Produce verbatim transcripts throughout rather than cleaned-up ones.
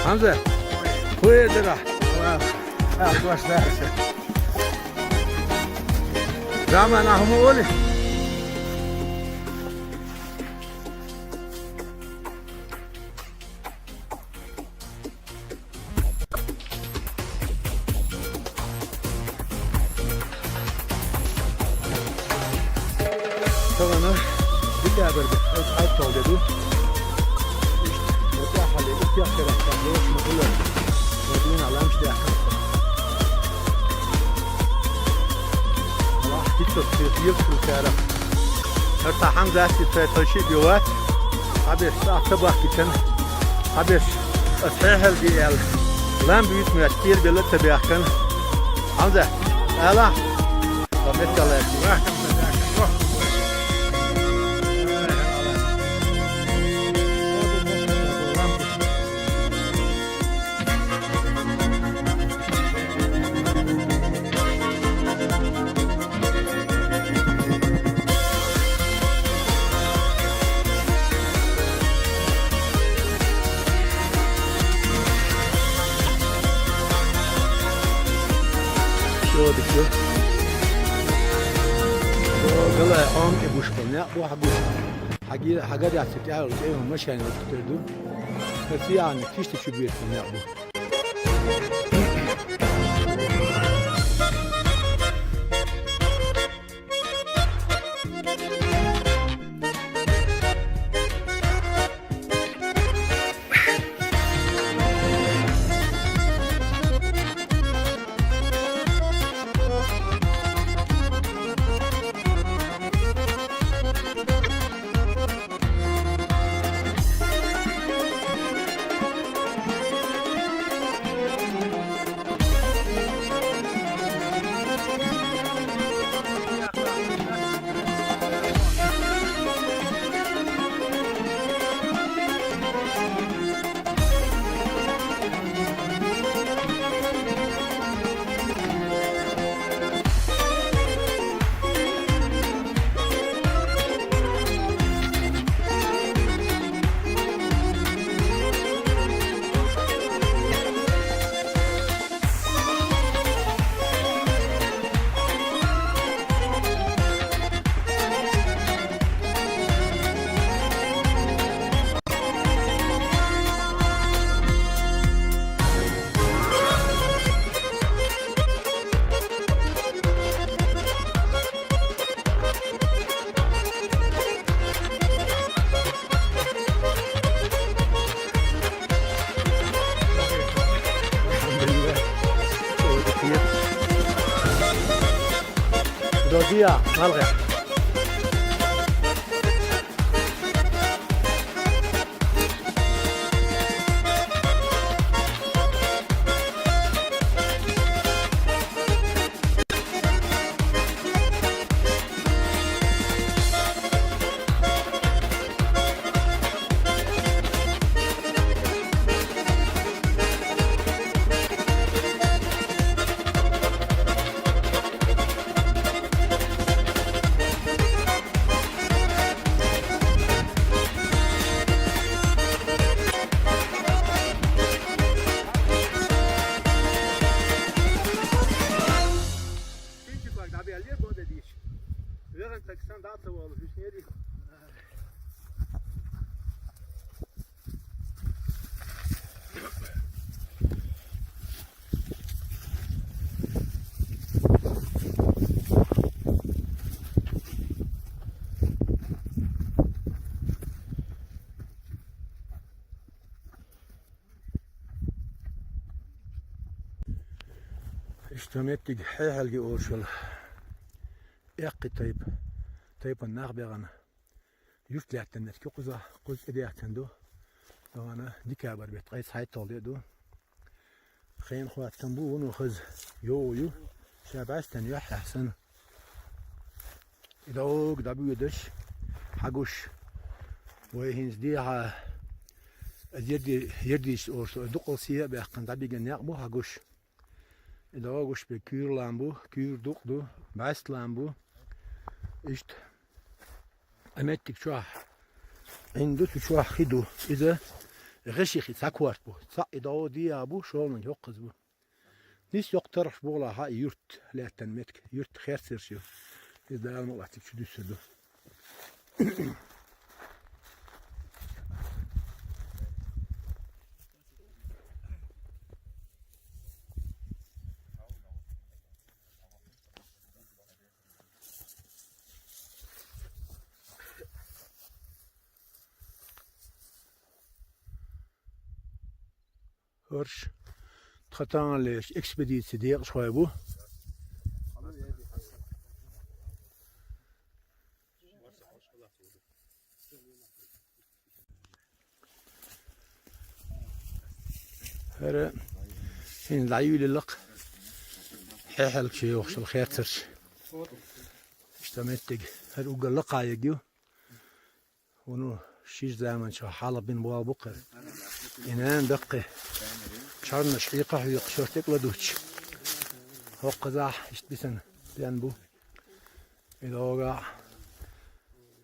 Хьамза, хӀу дара? Ах, баш дара. Заман ахму оли? Тагана дикабар бит, ай, ай, тол деду. Ишт, вот я хале, вот я хера, так, вот, ну, было. Вот, ну, алам, что я. Аллах, дит, вот, ты, ты, ты, ты, Гьар тахан дасти тайпаши биват. Абеш, ата бахкитен. Абеш, асхехел диел. Лам бит муяттир беле табяхкан. Хьамза, ала. Ва меккале. Шодик ё. Гала ам и бушкал, не, бу хагу. Хаги, хага даци тял, э, машин вот терду. Касиян, кишти чубир, не, бу. Додия, малгъя. Пинчик бак, да, бе, аллер боде диш. Веган таксан дата вол, хюснери. Иштта меттиг хьехьалги олшал. Эккхи тайп, тайпан нах бегӀана. Юрт лаьттан нерки кхуза, кхуз тӀедехтан ду. Дагана декабрь бетт, къайса хьайтал де ду. Хен хваттан бу, вуну хаз йо ю. Ша бӀастан яхь яхсан. Идог дабуедаш. Хьагуш. Вай хинс диха. Ерди, ердиш орсо. Дукъал сия бяхкан дабига някъ бу хьагуш. Ида агуш бе куьйр лам бу, куьйр дукъ ду, бӀаст лам бу. Иштта. Аметтик чохь. Ин ду цу чохь хи ду. Иза ГӀешихи цхьа корта бу. Цхьаъ и дӀо дийя бу, шоланиг йоккхаза бу. Нийса йоккха тархаш бугӀалахьа юрт лаьттан метка, юрт херцарш ю. Иза Дала ма латтиг чу дуьсса ду. ХӀорш тха таханлерча экспедици декъашхой бу. ХӀара хӀинца дӀаюьйлилла-кх хьехьалгаш йохуш йолу херцарш. Иштта меттиг хӀара уггар лакхахь ерг ю. Вуно ши заманчохь хьалха бина болх бу-кх хӀара. И нана даккхий чорнаш хьекха-хьекха шо стекла дуттуш. ХӀокхузахь иштта бисина бен бу. И догахь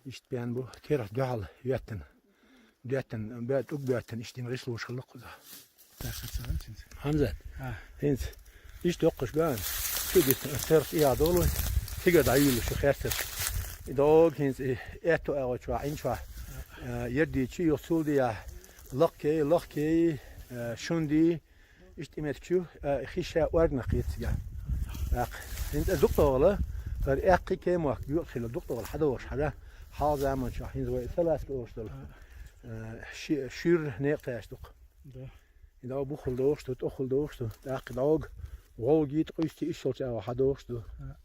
иштта бен бу. Терахь дуьхьал йоьттина. Доьттина, бе-, тӀуг боьттина, иштта дина гӀишлош хилла кхузахь. Хьамзат. А. ХӀинца. Иштта йоккхуш бен. Шу дита, терс и а долу. Цига дӀаюьйлуш ю херцарш. И дог хӀинца и аьтту агӀо чохь, Ӏин чохь. А, ерди чи юха цул диа. Лакхкей, лакхкей, а, шунди. Иштта и метка чу, а, хи ша органах кхета цига. ТӀаккха. ХӀинца дукха догӀала, хӀара аьккхий кемок юкъа хилла дукха догӀала хьадогӀуш хьара. Хьалха заманчохь хӀинца вай салазка олуш долу. А, ши-, шуьйра некъаш ду-кх. Да. И дӀо бухал дохуш ду, тӀохал дохуш ду, тӀаккха дӀог, вовгий ткъуьйсти ишшалча агӀо хьадохуш ду. А.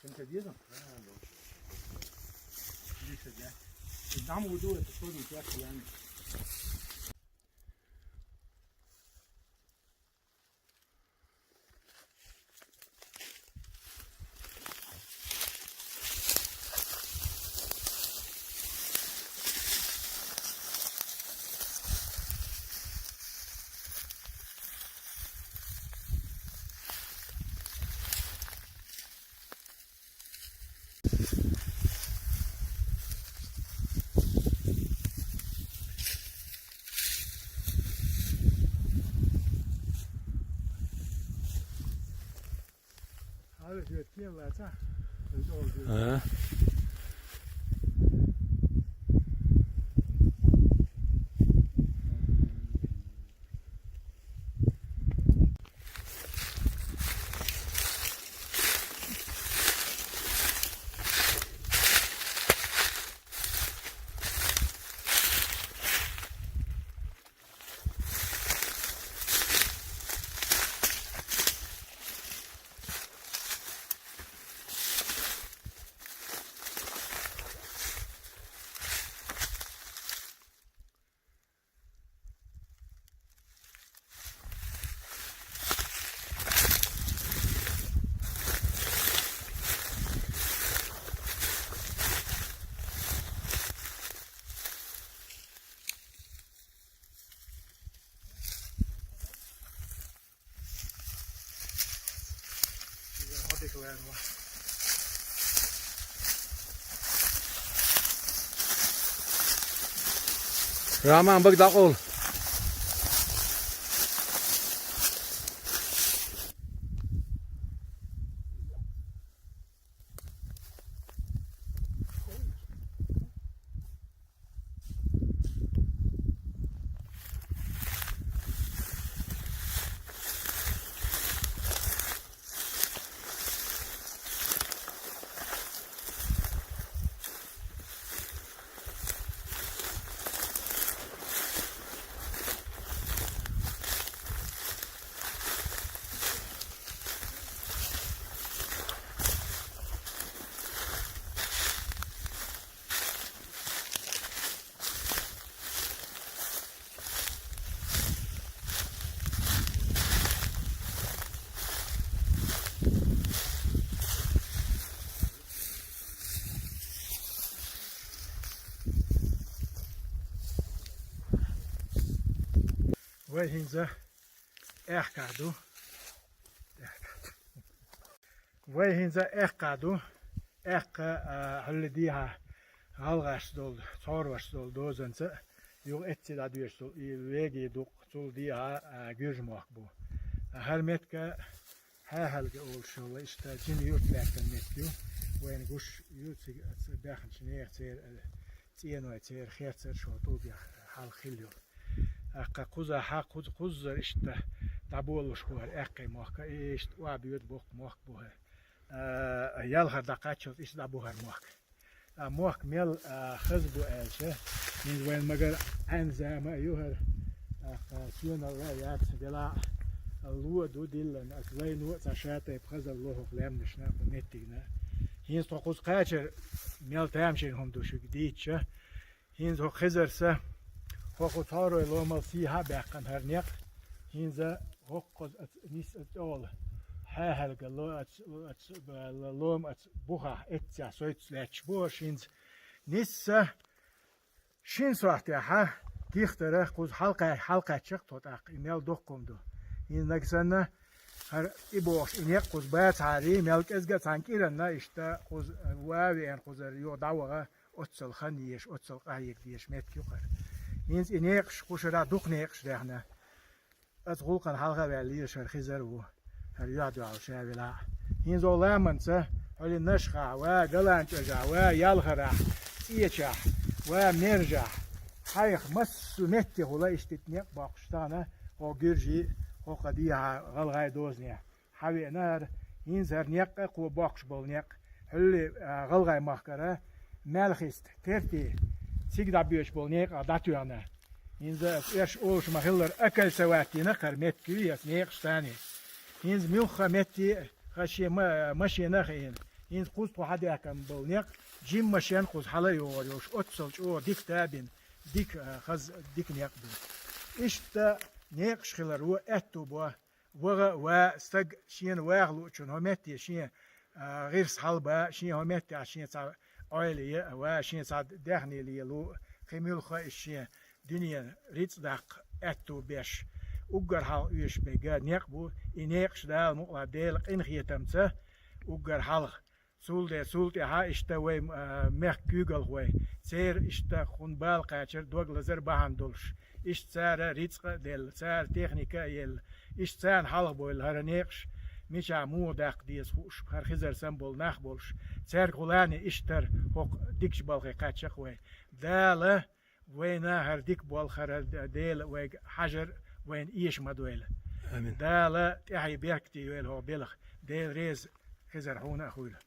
Кем-то деза? Здесь, да. И там уйду, это что не так, я не. Ага. Раман, бага дӀакъовла. Вай хӀинца аьхка ду. Вай хӀинца аьккха ду. Аьккха, а, хьулли дийхьа гӀалгӀашца долу, цхьорвашца долу дозанца, юха эцци дӀадоьжуш долу и веги дукъ, цул дийхьа, а, гуьржа мохк бу. А хӀара метка Хьахьалга олуш йолу иштта жима юрт лаьттан метка ю. Вайна гуш ю, цига баьхначу нехан церан, а, цӀеной церан херцар шо тӀулгех хьалха хилла йолу. ТӀаккха кхузахьа, кхуза, кхуззара иштта дӀаболуш бу хӀара аьккхий мохк, иштта охьабоьду боккха мохк бу хӀара. А, ялхара дӀакхаччалц иштта дӀабу хӀара мохк. А мохк мел, а, хаза бу аьлча, хӀинца вайн магар Ӏаьнза ма ю хӀара, а, соьналла яц, вела а ло ду диллина, аса лайно а цхьа ша тайпа хазалла ло хӀокху лаьмнашна а, хӀокху меттигна а. ХӀинца тхо кхуза кхачар мел тамашийна хӀума ду шуьга дийцча, хӀинца хӀокху хезарса, хӀокху цхьорой ломал сийхьа а баьккхина хӀара некъ, хӀинца хӀокхуза аца нис а тӀехула, хьахьалга ло аца, аца, лома аца бухахь эццехь сойтуш лаьтташ бу хӀорш хӀинца. Нисса шина сохьтехьа тихдара кхуза хьалкха-, хьалкхаьчча тхо тӀаккха, и мел доккха хӀума ду. ХӀинца нага санна, хӀара и бохуш, и некъ кхуза бацахьарий, мел кӀезга а цхьана кӀиранна, иштта кхуза ва а веана кхузара юха дӀаваха, оццал хан езаш, оццал къахьега дезаш меттиг ю хӀара. ХӀинца и некъаш кхушара дукха некъаш даьхна. Аса гӀуллакхана хьалха а ваьлла лелаш хӀара хезар а ву, хӀара юьхь-дуьхьал ша велахь а. ХӀинца ламанца, хьуьлин Нашхахь ва, ГаланчӀожахь ва, Ялхарахь, ЦӀечахь ва, Мержахь, хьайх массо а меттехула иштта некъ боккхуш тахана, хӀокху гуьржий, хӀокху дехьа гӀалгӀай дозанехь. Хьан веана хӀара, хӀинца хӀара некъ а кхо боккхуш болу некъ, хьуьллий, а, гӀалгӀай махкара, Маьлхиста, Терти, цига дӀабоьдуш болу некъа дӀатоьхна. ХӀинца аса эш олуш ма-хиллара, акаль ца ваттийна хӀара меттиг ю аса некъаш царний. ХӀинца муьлхха метте а, ха шен ма-, машена а хиъна. ХӀинца кхуза тхо хьадаьккхина болу некъ, жима машен кхуза хьала а йогӀур йолуш, оццал чӀогӀа дика да а бина, дика, а, хаза, дика некъ бина. Иштта некъаш хилар ву аьтту бо, ваха а ва, стаг шена ваха луучун хӀо метте шен, а, гӀирс хьалба, шен хӀо меттехь шен цхьа Ӏойла е а ва, шен цхьа даьхни лело, кхин муьлхха а иза шен дуьненан рицкъ даккха аьтту беш. Уггар хьалха оьшуш берг некъ бу, и некъаш Дала мукъалахь Делан къинхетамца уггар хьалха. Цул де, цул тӀаьхьа иштта вай, а, мехкан куьйгалхой, церан иштта кхунна бала кхачар, дог лазар бахьана долуш. Иштта цара рицкъа а делла, цара техника а елла. Иштта царна хьалха бовла хӀара некъаш, мичахь муха даккха деза хууш, хӀара хизар санна болу нах болуш. Цаьргахула а иштта хӀара хӀокху дикачу балхе кхаьчча-кх вай. Дала вайна хӀара дика болу хӀара Дела вайга хьажар вайна эша ма дойла. Амин. Дала тӀаьхье беркате йойла хӀокху белхан. Дела реза, хизар хьуна а хуьйла.